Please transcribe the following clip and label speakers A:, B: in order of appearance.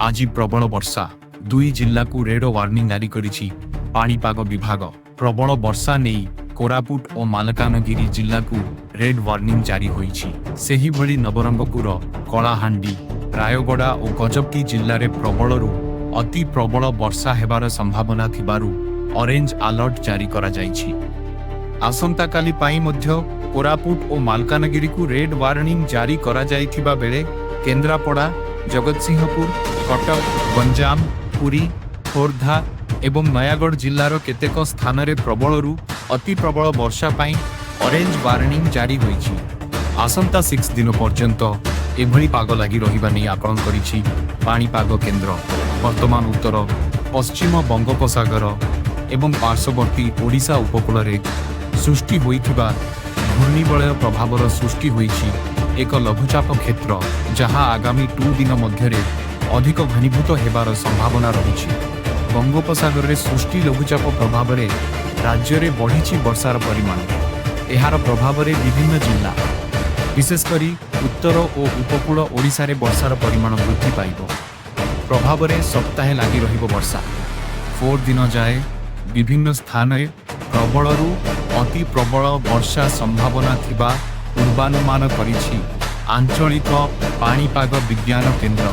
A: ଆଜି ପ୍ରବଳ ବର୍ଷା। ଦୁଇ ଜିଲ୍ଲାକୁ ରେଡ୍ ୱାର୍ଣ୍ଣିଂ ଜାରି କରିଛି ପାଣିପାଗ ବିଭାଗ। ପ୍ରବଳ ବର୍ଷା ନେଇ କୋରାପୁଟ ଓ ମାଲକାନଗିରି ଜିଲ୍ଲାକୁ ରେଡ୍ ୱାର୍ଣ୍ଣିଂ ଜାରି ହୋଇଛି। ସେହିଭଳି ନବରଙ୍ଗପୁର, କଳାହାଣ୍ଡି, ରାୟଗଡ଼ା ଓ ଗଜପତି ଜିଲ୍ଲାରେ ପ୍ରବଳରୁ ଅତି ପ୍ରବଳ ବର୍ଷା ହେବାର ସମ୍ଭାବନା ଥିବାରୁ ଅରେଞ୍ଜ ଆଲର୍ଟ ଜାରି କରାଯାଇଛି। ଆସନ୍ତାକାଲି ପାଇଁ ମଧ୍ୟ କୋରାପୁଟ ଓ ମାଲକାନଗିରିକୁ ରେଡ୍ ୱାର୍ଣ୍ଣିଂ ଜାରି କରାଯାଇଥିବା ବେଳେ କେନ୍ଦ୍ରାପଡ଼ା, ଜଗତସିଂହପୁର, କଟକ, ଗଞ୍ଜାମ, ପୁରୀ, ଖୋର୍ଦ୍ଧା ଏବଂ ନୟାଗଡ଼ ଜିଲ୍ଲାର କେତେକ ସ୍ଥାନରେ ପ୍ରବଳରୁ ଅତି ପ୍ରବଳ ବର୍ଷା ପାଇଁ ଅରେଞ୍ଜ ୱାର୍ଣ୍ଣିଂ ଜାରି ହୋଇଛି। ଆସନ୍ତା 6 ଦିନ ପର୍ଯ୍ୟନ୍ତ ଏଭଳି ପାଗ ଲାଗି ରହିବା ନେଇ ଆକଳନ କରିଛି ପାଣିପାଗ କେନ୍ଦ୍ର। ବର୍ତ୍ତମାନ ଉତ୍ତର ପଶ୍ଚିମ ବଙ୍ଗୋପସାଗର ଏବଂ ପାର୍ଶ୍ୱବର୍ତ୍ତୀ ଓଡ଼ିଶା ଉପକୂଳରେ ସୃଷ୍ଟି ହୋଇଥିବା ଘୂର୍ଣ୍ଣିବଳୟ ପ୍ରଭାବର ସୃଷ୍ଟି ହୋଇଛି ଏକ ଲଘୁଚାପ କ୍ଷେତ୍ର, ଯାହା ଆଗାମୀ 2 ଦିନ ମଧ୍ୟରେ ଅଧିକ ଘନୀଭୂତ ହେବାର ସମ୍ଭାବନା ରହିଛି। ବଙ୍ଗୋପସାଗରରେ ସୃଷ୍ଟି ଲଘୁଚାପ ପ୍ରଭାବରେ ରାଜ୍ୟରେ ବଢ଼ିଛି ବର୍ଷାର ପରିମାଣ। ଏହାର ପ୍ରଭାବରେ ବିଭିନ୍ନ ଜିଲ୍ଲା, ବିଶେଷ କରି ଉତ୍ତର ଓ ଉପକୂଳ ଓଡ଼ିଶାରେ ବର୍ଷାର ପରିମାଣ ବୃଦ୍ଧି ପାଇବ। ପ୍ରଭାବରେ ସପ୍ତାହେ ଲାଗି ରହିବ ବର୍ଷା। 4 ଦିନ ଯାଏ ବିଭିନ୍ନ ସ୍ଥାନରେ ପ୍ରବଳରୁ ଅତି ପ୍ରବଳ ବର୍ଷା ସମ୍ଭାବନା ଥିବା ପୂର୍ବାନୁମାନ କରିଛି ଆଞ୍ଚଳିକ ପାଣିପାଗ ବିଜ୍ଞାନ କେନ୍ଦ୍ର।